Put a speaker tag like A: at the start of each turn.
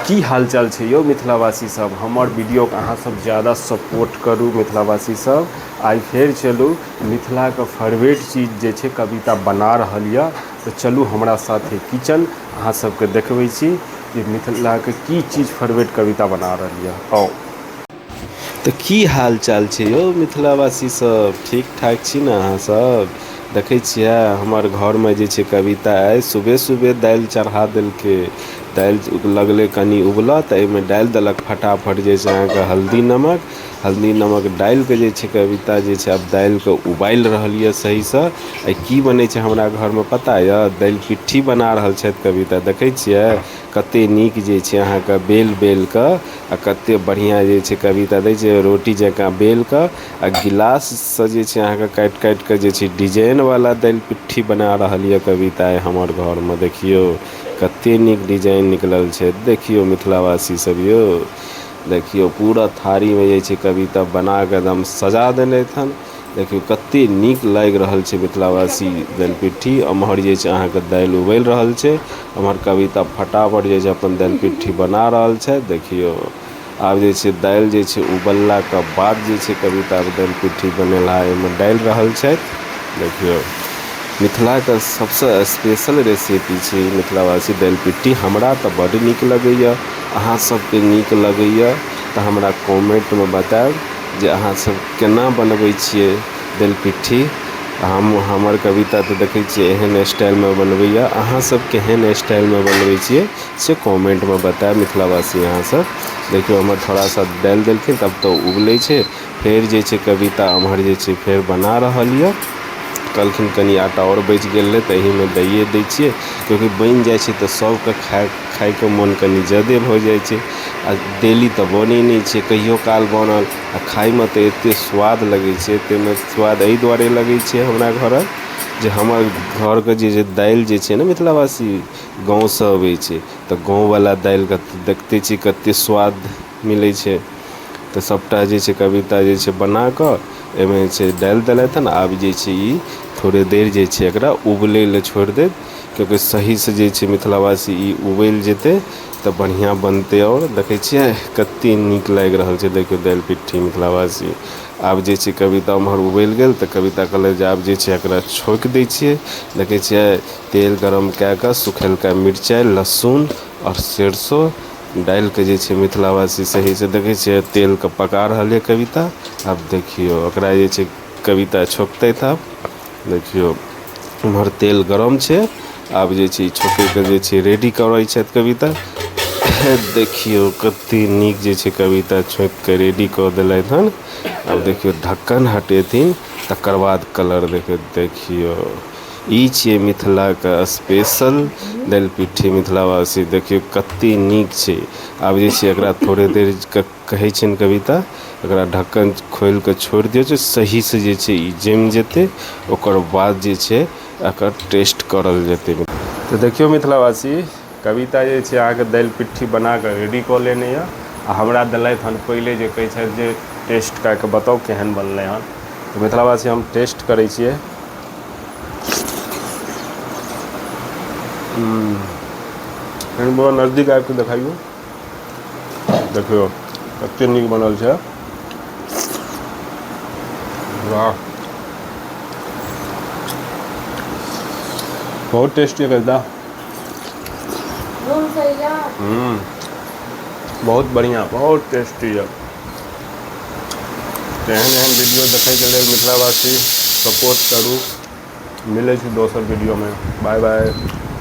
A: की हालचाल छै यौ मिथिलावासी सब। हमर वीडियोके अहाँ सब ज्यादा सपोर्ट करू मिथिलावासी सब। आइ फेर चलू मिथिलाके फेवरेट चीज जे छै कविता बना रहल यऽ, तऽ चलू हमरा साथे किचन अहाँ सबके देखबै छी जे मिथिलाके की चीज फेवरेट कविता बना रहल यऽ। आउ। तऽ की हाल चाल छै यौ मिथिलावासी सब, ठीक ठाक छी ने अहाँ सब? देखै छियै हमर घरमे जे छै कविता आइ सुबह सुबह दालि चढ़ा देलकै। दालि लगलै कनि उबलऽ तऽ एहिमे डालि देलक फटाफट जे छै अहाँके हल्दी नमक। हल्दी नमक डालिकऽ जे छै कविता जे छै आब दालिके उबालि रहल यऽ सहीसँ। आ की बनै छै हमरा घरमे पता यऽ? दालि पिट्ठी बना रहल छथि कविता। देखै छियै कते नीक जे छै अहाँके बेल बेल कऽ आ कते बढ़िआँ जे छै कविता दै छै रोटी जकाँ बेल कऽ आ गिलाससँ जे छै अहाँके काटि काटि कऽ जे छै डिजाइनवला दालि पिट्ठी बना रहल यऽ कविता आइ हमर घरमे। देखियौ कते नीक डिजाइन निकलल छै। देखियौ मिथिलावासी सब यौ, देखियौ पूरा थारीमे जे छै कविता बना कऽ एकदम सजा देलथि हन। देखियौ कते नीक लागि रहल छै मिथिलावासी दालि पिट्ठी। एम्हर जे छै अहाँके दालि उबलि रहल छै, एम्हर कविता फटाफट जे छै अपन दालि पिट्ठी बना रहल छै। देखियौ आब जे छै दालि जे छै उबललाके बाद जे छै कविता दालि पिट्ठी बनेला एहिमे डालि रहल छथि। देखियौ मिथिलाके सबसँ स्पेशल रेसिपी छै मिथिलावासी दालि पिट्ठी। हमरा तऽ बड्ड नीक लगैए, अहाँ सबके नीक लगैए तऽ हमरा कमेन्टमे बतायब जे अहाँ सब केना बनबै छियै दालि पिट्ठी। हमर कविता तऽ देखै छियै एहन स्टाइलमे बनबैए, अहाँ सब केहन स्टाइलमे बनबै छियै से कमेन्टमे बतायब मिथिलावासी अहाँ सब। देखियौ हमर थोड़ा सा डालि देलखिन तब तऽ उबलै छै। फेर जे छै कविता एम्हर जे छै फेर बना रहल यऽ। कहलखिन कनि आटा आओर बचि गेल रहै तऽ एहिमे दैए दै छियै, कियाकि बनि जाइ छै तऽ सबके खाइके मोन कनि जादे भऽ जाइ छै। आ डेली तऽ बनै नहि छै, कहियो काल बनल आ खाइमे तऽ एते स्वाद लगै छै। ताहिमे स्वाद एहि दुआरे लगै छै हमरा घरक जे हमर घरके जे दालि जे छै ने मिथिलावासी गाँवसँ अबै छै, तऽ गाँववला दालिके देखते छियै कते स्वाद मिलै छै। तऽ सबटा जे छै कविता जे छै बनाकऽ एहिमे जे छै डालि देलथि हन। आब जे छै ई थोड़े देर जे छै एकरा उबलै लए छोड़ि देत, कियाकि सहीसँ जे छै मिथिलावासी ई उबलि जेतै तऽ बढ़िआँ बनतै। आओर देखै छियै कते नीक लागि रहल छै। देखियौ दालि पिट्ठी मिथिलावासी। आब जे छै कविता उम्हर उबलि गेल तऽ कविता कहलक जे आब जे छै एकरा छौंकि दै छियै। देखै छियै तेल गरम कए कऽ सुखेलका मिरचाइ, लहसुन आओर सरिसो डालिके जे छै मिथिलावासी सहीसँ देखै छियै तेलके पका रहल यऽ कविता। आब देखियौ ओकरा जे छै कविता छौंकतै। आब देखियौ उम्हर तेल गरम छै, आब जे छै छौंकैके जे छै रेडी करै छथि कविता। देखियौ कते नीक जे छै कविता छौंकिके रेडी कऽ देलथि हन। आब देखियौ ढक्कन हटेथिन तकर बाद कलर देखियौ। देखियौ ई छियै मिथिलाके स्पेशल दालि पिट्ठी मिथिलावासी। देखियौ कते नीक छै। आब जे छै एकरा थोड़े देर कहै छनि कविता, एकरा ढक्कन खोलिके छोड़ि दियौ जे सहीसँ जे छै ई जमि जेतै, ओकर बाद जे छै एकर टेस्ट करल जेतै। तऽ देखियौ मिथिलावासी कविता जे छै अहाँके दालि पिट्ठी बनाकऽ रेडी कऽ लेने यऽ आ हमरा देलथि हन पहिले जे कहै छथि जे टेस्ट कए कऽ बताउ केहन बनलै हन। तऽ मिथिलावासी हम टेस्ट करै छियै। कनि बौआ नजदीक आबि कऽ देखाइयौ। देखियौ कते नीक बनल छै। वाह, बहुत टेस्टी है कविता। बहुत बढ़िआँ, बहुत टेस्टी यऽ। एहन एहन वीडियो देखैके लेल मिथिलावासी सपोर्ट करू। मिलै छै दोसर वीडियोमे। Bye bye.